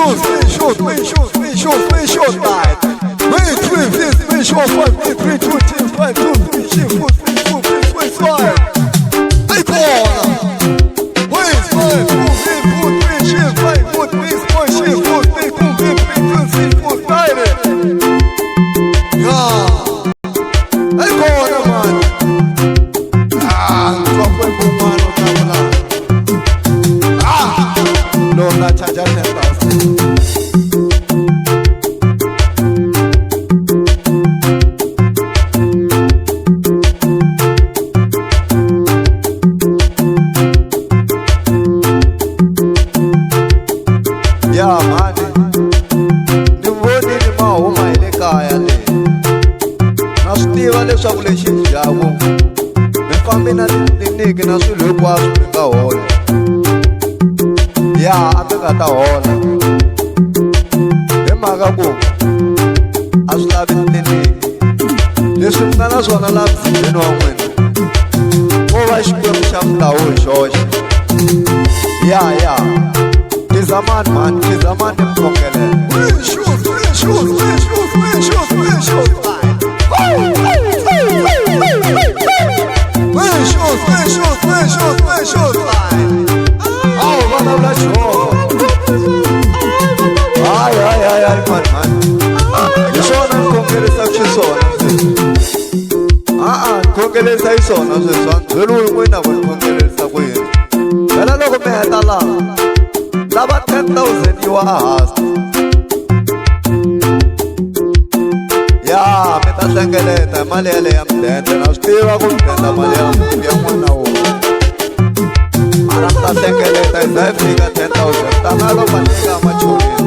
shoes, three shoes, three shoes, three shoes, three shoes, nine. 3, 3, 6, 3, 4, 5, 3, 3, 2, 2, 5, 2, 3, 6, 4, 3, 2, 3, 3, 5. Ayikona. 1, 5, 2, 3, 4, 3, 6, 5, 4, 3, 4, 6, 4, 3, 2, 3, 3, 2, 6, 4, 9. Ya. Ayikona mani. Ah, ngitwa kwemfumano tabula. Ah, lona charger 10,000. Ya mani, ni vonile ma huma hi le kaya le. Na swi tiva leswaku lexi dyaku mi fambi na titliliniki na swilo hinkwaswo mi nga hola. Ya a mi nga ta hola hi mhaka ku a swi lavi tliliniki. Leswi mi nga na swona laha mzimbeni wa n'wina ko va Xikwembu xa mulawu hi xoxe. Ya ya. Khizamani mani, khizamani ni mi khongelela. 3 shoes, 3 shoes, 3 shoes, 3 shoes, 3 shoes, 9. 3 shoes, 3 shoes, 3 shoes, 3 shoes, 9. Awu vulavula xihoko. Hayi, hayi, hayi, hayi, mani, mani. Hi swona ni khongelisaka xiswona sweswi. A-a, ni khongelisa hi swona sweswi. A ni byeriwi n'wina ku ni khongelisa ku yini. Phela loko mi heta laha, lava 10,000 yi wa ehansi. Ya, mi ta hlengeleta hi mali yaleyo ya mudende. Na swi tiva ku mudende mali ya n'wana wun'we. Mara mi ta hlengeleta yi za yi fika 10,000. Ta na loko nyika machonisi.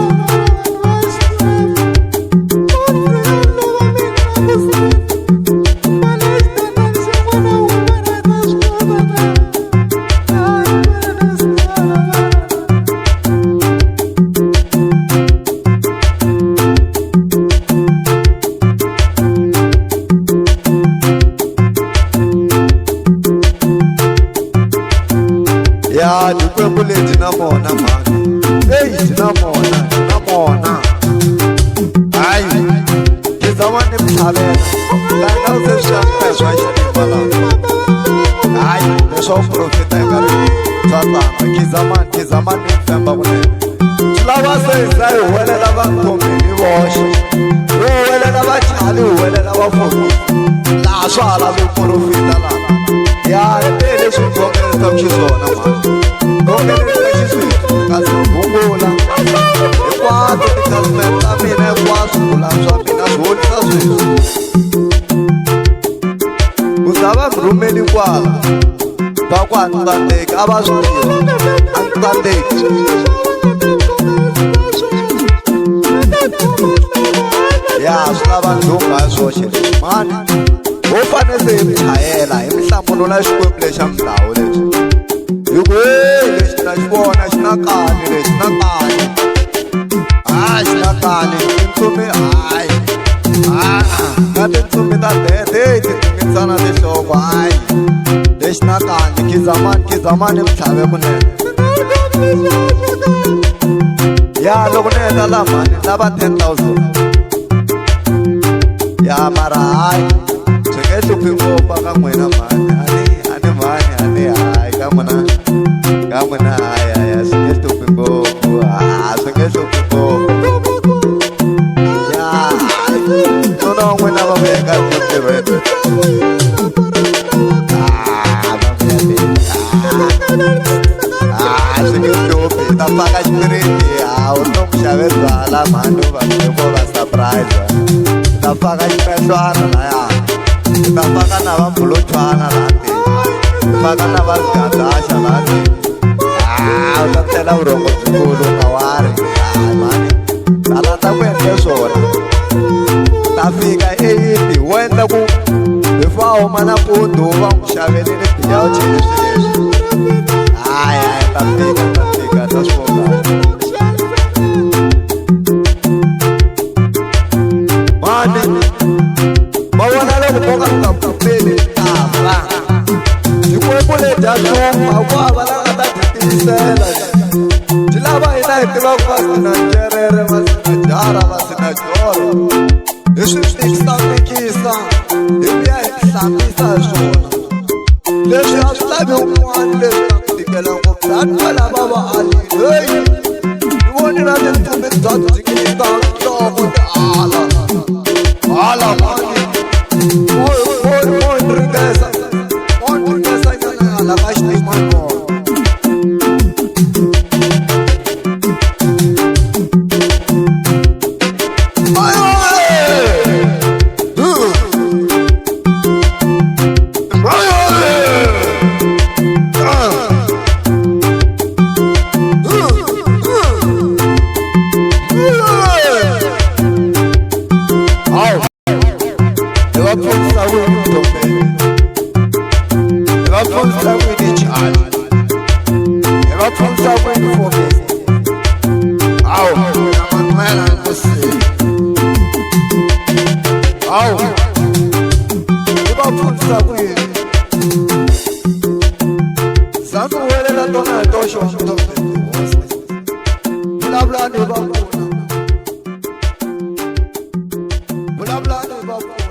Ya Xikwembu lebyi na mona mhani. Eyi byi na mona, byi na mona. Hayi, khizama ni mi tlhavela. La nga se swi swa xitima laha. Hayi, leswa vuprofeta hi nkarhi swa tsana. Khizamani, khizamani ni mi femba kunene. Swi lava se hi za hi huwelela va Mthombeni hi voxe. Hi huwelela va Chali, hi huwelela va Fokisi. Laha swa ha lavi vuprofeta laha. Ya, hi leswi ni khongelisaka xiswona mhani. Khongelisa xisweswi kasi gungula. Hinkwato tikhasimende ta mina hinkwaswo swigulana swa mina swi holisa sweswi. Ku za va mi rhumeli kwala va ku a ni tsandzeki a va swi tiva a ni tsandzeki. Ya swi lava ndhuma hi swoxe leswi mhani. Ho fane se hi mi chayela hi mi hlamulula Xikwembu lexa milawu lexi. Hi ku hey lexi na xi vona xi na kani lexi na kani. Hayi xi na kani tintsumi hayi. Ah, na tintsumi ta dede hey ti tingisana tinhloko hayi. Lexi na kani khizamani, khizamani mi tlhave kunene. Ya loko ni heta laha mhani lava 10,000. Ya mara hayi swi nge hluphi ngopfu ka n'wina mhani. A ni mhani, a ni hayi ka n'wina, ka n'wina hayi hayi swi nge hluphi ngopfu. Ah, swi nge hluphi ngopfu. Ya, nuna wa n'wina va vuya eka ntirhweni. Ah, va vuya le. Ah, swi nge hluphi. Hi ta faka xipiriti. Ah, u to n'wi xave byala mhani u va ko va surprise. Hi ta faka xipehlwana laya. Hi ta faka na va mbuluchwana laha ndzeni. Hi faka na va zigadaxa laha ndzeni. Ah, u ta tlela vurhongo byikulu u nga wari. Hayi mhani, ta landza ku endle swona. Ta fika 8 wo endla ku before a huma nampundzu va n'wi xavelile biya u chele swilo leswi. Hayi hayi ta fika, ta fika ta swi vona. Mhani, ma vona loko mo ka mi nga pfumeli ta fa. Xikwembu lexi a hlupha ku hava la nga ta byi tiyisela. Byi lava hina hi tiva ku va si na ncerere, va si na jara, va si na jolo. Hi swi mikisa-mikisa, hi vuya hi hlambisa hi swona. Leswi a swi lavi un'wana leswi nga ku tikela ngopfu. Tani lava va alile, heyi, ni voni na tintsumi bya dzikisa nhloko ti ala. Ala mani, mo mo mo ni ringesa, mo ni ringesa nyana hala ka xitimani kona. Hawu, i va pfunisa ku yini? Zami huwelela tona hi toxe wa Mntombe. Vulavulani hi va pfuna. Vulavulani hi va pfuna.